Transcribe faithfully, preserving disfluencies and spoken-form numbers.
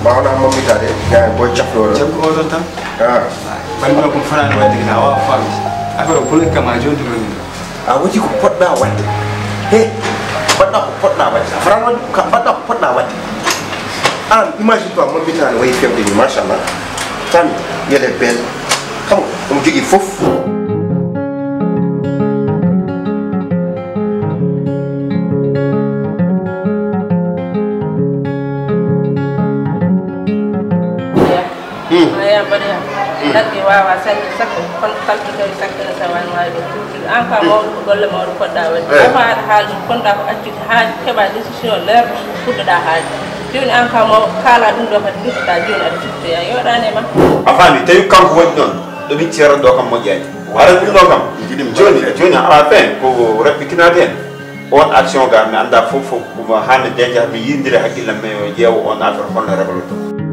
Ma wona mammitaade, ga boy cafroɗo. Jaggu oɗon tan. Ah. Banndiro ko fanaani waɗde gila, a wawa faamde. Affaire o bloqué kam, a joni ɗum. A waɗi ko poɗɗa waɗde. He, mbaɗɗa ko poɗɗa waɗde. A fanaani waɗde, ka mbaɗɗa ko poɗɗa waɗde. An, imagine toi, mammitaade wayi fewde ni, machallah. Tan, yele bel. Xam nga, omo jogii fof. Hmm. Aya mbaɗa. Hmm. Nagge wawa sañde sakko, kono kalki tawi sakkina sawan wawi ɗum. An ka mawɗo ko golle mawɗo poɗɗa waɗde. Eh. Afa aɗa haali ɗum, konda ko accude ha keɓa décision leer, puɗɗoɗa haali. Joni an ka maw kala ɗum ɗo kadi duttoɗa joni aɗa siftoya. Yoɗani ma. A faami, tawi kanko woni ɗon, ɗo min ceerata ɗo kam moƴƴani. Wala ɗum ɗo kam. Joni, joni à la fin, ko raɓɓitinade hen. On action ga, mi anda fof fof, ko mo hande déjà mi yindiri hakkillam, mi ƴeewa on affaire holno réglata.